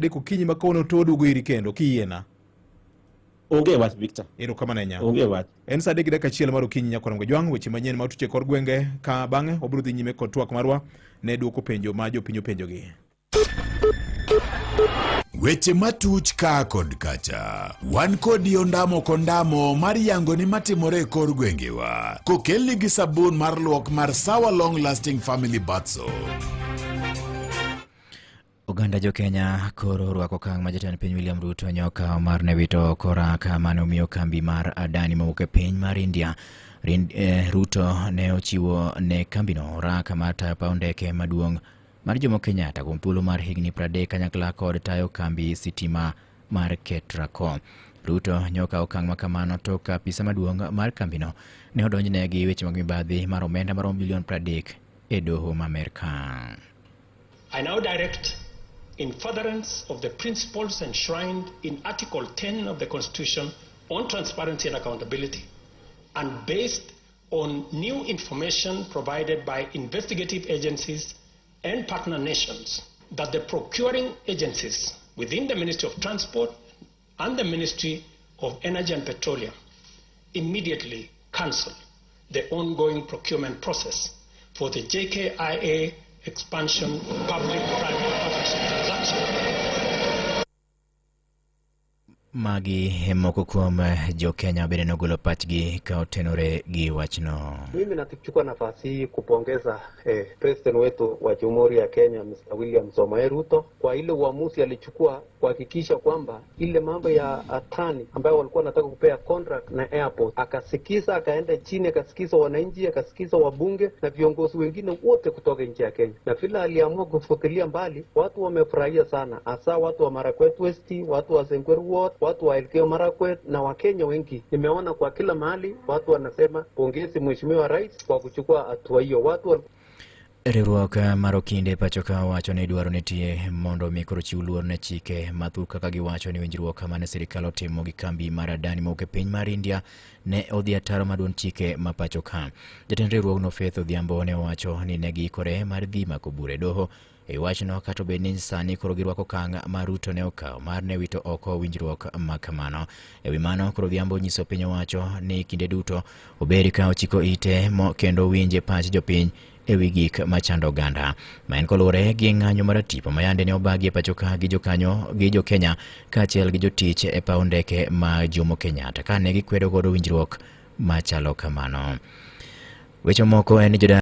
Dek okinyi ma kawuono to waduogo iri kendo kiyiena. Onge wach Victor. Erokamano ahinya. Onge wach. En saa 3:01 mar okinyi nyakwarom Gajwang', weche manyien ma otuche kor gwenge ka bang'e wabiro dhi nyime kod twak marwa ne duoko penjo ma jopiny openjogi. Weche matuch ka kod kacha. Wan kodi ondamo kondamo mar yango ni matimore e kor gwengewa. Kokelni gi sabun mar luok mar Sawa Long Lasting Family Bath Soap. Oganda jo Kenya koro orwako okang' ma jatend piny William Ruto nyokawo mar ne wito oko raka mane omiyo kambi mar Adani mowuok e piny mar India. Ruto ne ochiwo ne kambino raka mar tayo paw ndeke maduong' mar Jomo Kenyatta kuom thuolo mar higni 30 kanyakla kod tayo kambi sitima mar Ketraco. Ruto nyokawo okang' ma kamano tok ka apisa maduong' mar kambino ne odonjne gi weche mag mibadhi mar omenda maromo bilion 30 e doho ma Amerka. I now direct, in furtherance of the principles enshrined in Article 10 of the Constitution on transparency and accountability, and based on new information provided by investigative agencies and partner nations, that the procuring agencies within the Ministry of Transport and the Ministry of Energy and Petroleum immediately cancel the ongoing procurement process for the JKIA expansion public-private partnership transaction. Magi e moko kuom jo Kenya bende nogolo pachgi ka otenore gi wachno. Mimi nachukua nafasi hii kupongeza president wetu wa Jamhuri ya Kenya Mr. William Samoei Ruto kwa ile uamuzi alichukua kuhakikisha kwamba ile mambo ya Adani ambayo walikuwa wanataka kupea contract na airport, akasikiza, akaenda chini, akasikiza wananchi, akasikiza wabunge na viongozi wengine wote kutoka nchi ya Kenya, na vile aliamua kufutilia mbali, watu wamefurahia sana, hasa watu wa Marakwet West, watu wa Sengwer Ward, watu wa Elgeyo Marakwet na Wakenya wengi. Nimeona kwa kila mahali watu wanasema pongezi Mheshimiwa Rais kwa kuchukua hatua hiyo. Watu wal Riwruok mar okinde pacho ka wacho ni dwaro nitie mondo mi koro chiw luor ne chike mathoth kaka giwacho ni winjruok mane sirikal otimo gi kambi mar Adani mowuok e piny mar India ne odhi ataro mar duond chike ma pacho ka. Jatend riwruogno Faith Odhiambo ne owacho ni ne giikore mar dhi mako bura e doho e wachno kata obed ni sani koro girwako okang' ma Ruto ne okawo mar ne wito oko winjruok ma kamano. E wi mano, koro Odhiambo onyiso piny owacho ni kinde duto obed ka ochiko ite mo kendo winje pach jopiny e wi gik machando oganda. Ma en koluwore gi ng'anyo maratipo ma yande ne obagi e pacho ka gi jokanyo gi jo-Kenya kaachiel gi jotich e paw ndeke ma Jomo Kenyatta kane gikwedo godo winjruok machalo kamano. Weche moko en ni jodak